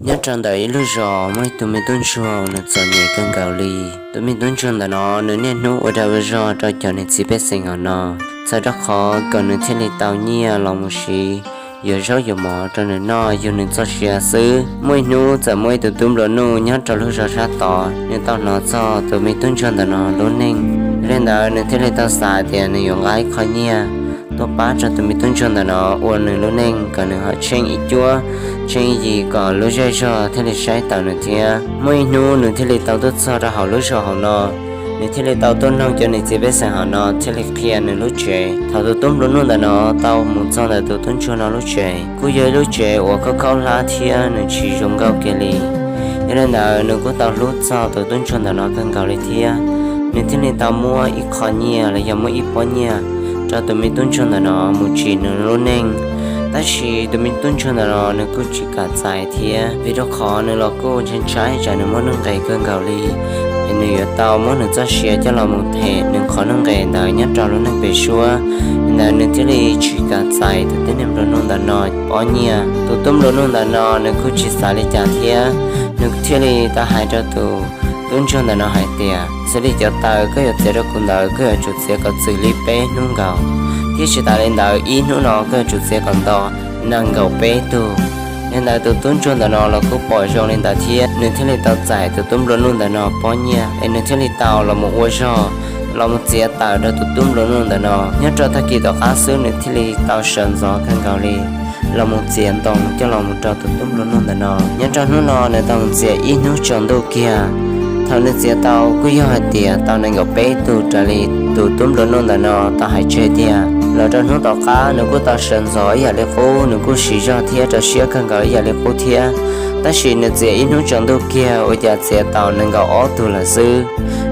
Nyob rau ntawm ib lub zos muaj ib tug me tub ntsuag nws txom nyem kawg nkaus li. Tus me tub ntsuag ntawm no nws niaj hnub ua dag ua zog rau cov niam txiv pej xeem hauv no, txhawm rau qhov kom nws thiaj li tau nyiaj los mus siv, yuav zaub yuav mov rau nws noj yug nws txoj sia xwb. Muaj ib hnub txawm muaj ib tug tub nplua nuj nyob rau lub zos sab tod, nws tau hnov txog tus me tub ntsuag ntawm no lub neej. Yog li ntawd nws thiaj li tau xav tias nws yuav nqa ib qho nyiaj tuaj pab rau tus me tub ntsuag ntawm no ua nws lub neej kom nws ho tsheej ib cuab tsheej ib yim kom lub zej zog thiaj li saib taus nws thiab. Muaj ib hnub nws thiaj li tau tuaj txog rau hauv lub zos hauv no, nws thiaj li tau tuaj noog cov niam txiv pej xeem hauv no thiaj li qhia nws lub tsev. Thaum tus tub nplua nuj ntawm no tau mus txog ntawm tus tub ntsuag no lub tsev, kuj yog ib lub tsev uas khaub khaub hlab thiab nws tsis zoo nkauj kiag li. Yog li ntawd nws kuj tau hlub txog tus tub ntsuag ntawm no kawg nkaus li thiab. Nws thiaj li tau muab ib qho nyiaj los yog muab ib pob nyiaj rau tus me tub ntsuag ntawm no mus tsim nws lub neej. Tab sis tus me tub ntsuag ntawm no nws kuj tsis kam txais thiab, vim rau qhov nws los kuj ntshai ntshai tsam nws muaj nuj nqes kawg nkaus li, es nws yuav tau muab nws txoj sia coj los mus them nws qhov nuj nqes ntawd nyob rau lub neej pem suab. Li ntawd nws thiaj li tsis kam txais tus tib neeg nplua nuj ntawm no pob nyiaj. Tus tub nplua nuj ntawm no nws kuj tsis xav li cas thiab, nws thiaj li tau hais rau tus tub ntsuag ntawm no hais tias, xws li cov taws koj yuav txiav rau kuv ntawd koj yuav tsum txiav kom txwm li peb hnub nkaus, thiab tsis tas li ntawd ib hnub no koj yuav tsum txiav kom nto nees nkaum peb tug. Yog li ntawd tus tub ntsuag ntawm no los kuj pom zoo li ntawd thiab, nws thiaj li tau txais tus tub nplua nuj ntawm no pob nyiaj es nws thiaj li tau los mus ua zog los mus txiav taws rau tus tub nplua nuj ntawm no. Nyob rau tag kis tom qab xwb nws thiaj li tau sawv ntxov kawg nkaus li los mus txiav ntoo coj los mus rau tus tub nplua nuj ntawm no. Nyob rau hnub no nws tau mus txiav ib hnub tsaus ntuj kiag. Thaum nws txiav tau kuj yog hais tias tau nees nkaum peb tug raws li tus tub nplua nuj ntawm no tau hais tseg tiag. Los rau hnub tom qab nws kuj tau sawv ntxov ib yam li qub, nws kuj siv zog thiab rau siab kawg nkaus ib yam li qub thiab. Tab sis nws txiav ib hnub tsaus ntuj kiag ua cas txiav tau nees nkaum ob tug lawm xwb.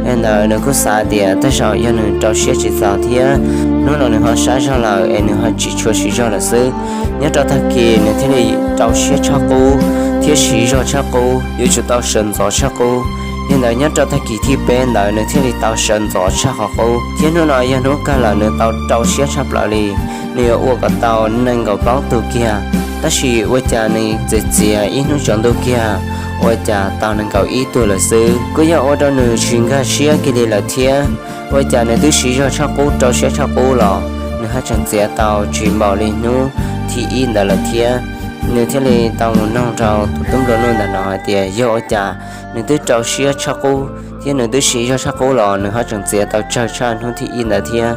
Yog li ntawd nws kuj xav tias tej zaum yog nws rau siab tsis txaus thiab, hnub no nws ho sab zog lawm es nws ho tsis tshua siv zog lawm xwb. Nyob rau tag kis nws thiaj li rau siab tshaj qub thiab siv zog tshaj qub, yuav tsum tau sawv ntxov tshaj qub. Yog li ntawd nyob rau tag kis thib peb ntawd nws thiaj li tau sawv ntxov tshaj qhov qub, thiab hnub no yog hnub kawg lawm nws tau rau siab tshaj plaws li, nws yuav ua kom tau nees nkaum plaub tug kiag. Tab sis ua cas nws txiav txiav ib hnub tsaus ntuj kiag ua cas tau nees nkaum ib tug lawm xwb. Kuj yog ua rau nws tsis nkag siab kiag li lawm thiab. Ua cas nws twb siv zog tshaj qub rau siab tshaj qub los nws haj tseem txiav tau tsis npaum li hnub thib ib ntawd lawm thiab. Nws thiaj li tau mus noog rau tus tub nplua nuj ntawm no hais tias yog ua cas nws twb rau siab tshaj qub thiab nws twb siv zog tshaj qub los nws haj tseem txiav tau tsawg tshaj hnub thib ib ntawd thiab.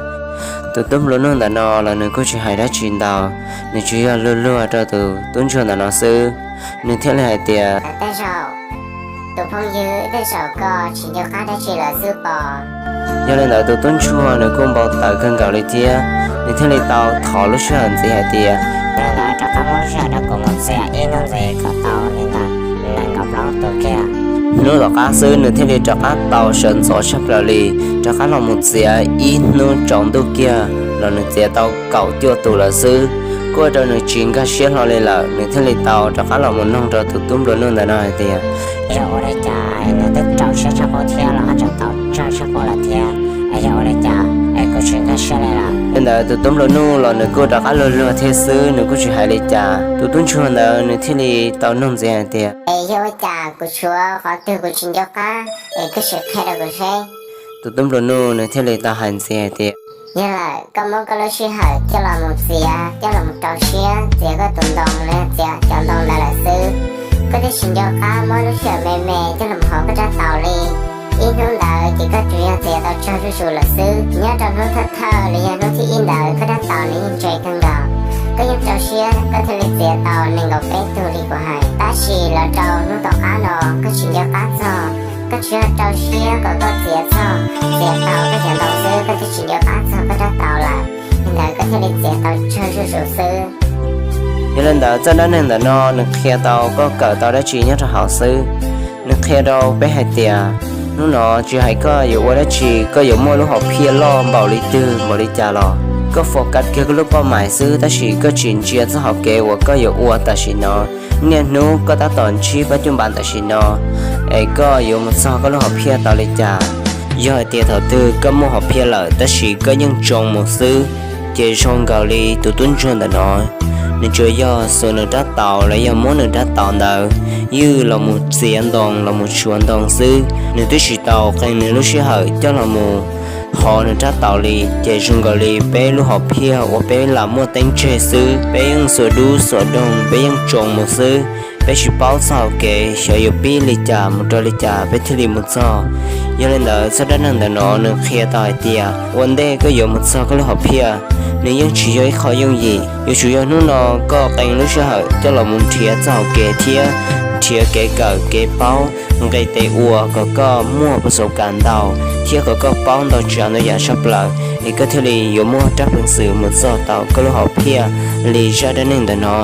Tus tub nplua nuj ntawm no los nws kuj tsis hais dab tsi ntau, nws tsuas yog luag luag rau tus tub ntsuag ntawm no xwb. Nws thiaj li hais tias, tej zaum tus phooj ywg tej zaum koj tsis nco qab dab tsi lawm xwb pom. Yog li ntawd tus tub ntsuag nws kuj npau taws kawg nkaus li thiab, nws thiaj li tau thov lub sij hawm ntxiv hais tias, yog li ntawd rov qab muab sij hawm rau kuv mus txiav ib hnub ntxiv kom tau li ntawd nees nkaum plaub tug kiag. Hnub tom qab xwb nws thiaj li rov qab tau sawv ntxov tshaj plaws li, rov qab los mus txiav ib hnub tsaus ntuj kiag los nws txiav tau kaum cuaj tus lawm xwb. Kuj ua rau nws tsis nkag siab hlo li lawm, nws thiaj li tau rov qab los mus noog rau tus tub nplua nuj ntawm no hais tias, yog ua li cas nws twb rau siab tshaj qub thiab los haj tseem tau tsawg tshaj qub lawm thiab, yog ua li cas es kuv tsis nkag siab li lawm. Li ntawd tus tub nplua nuj los nws kuj rov qab luag luag thiab xwb, nws kuj tsis hais li cas. Tus tub ntsuag ntawd nws thiaj li tau noog ntxiv hais tias, es yog ua cas kuv tshuav qhov twg kuv tsis nco qab es koj sim qhia rau kuv seb. Tus tub nplua nuj nws thiaj li tau hais ntxiv hais tias, yog lawm koj muab koj lub sij hawm coj los mus txiav, coj los mus rau siab txiav koj tus ntoo los txiav cov ntoo ntawd lawm xwb, koj twb tsis nco qab muab lub sij hawm me me coj los mus hauv koj rab taus li. Ib hnub ntawd ces koj tsuas yog txiav tau tsawg zuj zus lawm xwb. Nyob rau hnub thawj thawj los yog hnub thib ib ntawd koj rab taus nws yeej ntse kawg nkaus, koj yeej rau siab koj thiaj li txiav tau nees nkaum peb tug li kuv hais. Tab sis los rau hnub tom qab no koj tsis nco qab txog, koj tsuas yog rau siab kom koj txiav txog, txiav tau koj cov ntoo xwb, koj twb tsis nco qab txog koj rab taus lawm. Li ntawd koj thiaj li txiav tau tsawg zuj zus xwb. Yog li ntawd zaj dab neeg ntawm no nws qhia tau koj kawm tau dab tsi nyob rau hauv xwb? Nws qhia rau peb hais tias, hnub no tsis hais koj yuav ua dab tsi, koj yuav muaj lub hom phiaj loj npaum li twg npaum li cas los koj focus kiag koj lub pauj mais xwb, tab sis koj tsis ntsia txoj hauv kev uas koj yuav ua tam sim no. Niaj hnub koj tab tom ntsib pab cuj npas tam sim no, es koj yuav mus txog koj lub hom phiaj tau li cas? Yog hais tias thaum twg koj muaj hom phiaj lawm tab sis koj yeej tsoo mus xwb, Ces zoo nkaus li tus tub ntsuag ntawm no, nws tsuas yog xuas nws rab taus los yog muab nws rab taus ntawd ywj los mus txiav ntoo los mus tshuav ntoo xwb, nws twb tsis tau qee nws lub sij hawm coj los mus hov nws rab taus li. Ces zoo nkaus li peb lub hom phiaj uas peb lam muaj teeb tseg xwb, peb yeej xuas dub xuas doog, peb yeej tsoo mus xwb, peb tsis paub txog hauv kev xyov yuav pib li cas mus rau li cas peb thiaj li mus txog. Yog li ntawd txoj dab neeg ntawm no nws qhia tau hais tias ua ntej koj yuav mus txog koj lub hom phiaj, nws yeej tsis yog ib qho yooj yim. Yuav tsum yog hnub no koj qee lub sij hawm coj los mus nrhiav txoj hauv kev thiab nrhiav kev kawm kev paub, nqis tes ua kom koj muaj pov xov kas ntau thiab kom koj paub ntau tsav ntau yam tshaj plaws, es koj thiaj li yuav muaj rab peev xwm mus txog tau koj lub hom phiaj li zaj dab neeg ntawm no.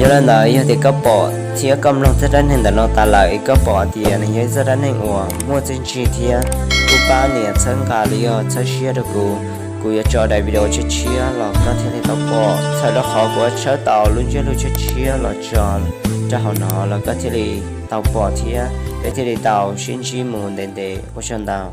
Yog li ntawd yog tias koj pom thiab koj mloog txoj dab neeg ntawm no tas lawm es koj pom tias nws yog ib txoj dab neeg uas muaj txiaj ntsig thiab kuj pab nias txhawb nqa los yog txhawb siab rau kuv, kuv yuav tso daim video tshiab tshiab los koj thiaj li tau pom, txhawm rau qhov kuv tshawb tau lub ntsiab lus tshiab tshiab los tso rau hauv no los koj thiaj li tau pom thiab peb thiaj li tau sib ntsib mus ntev ntev. Ua tsaug ntau.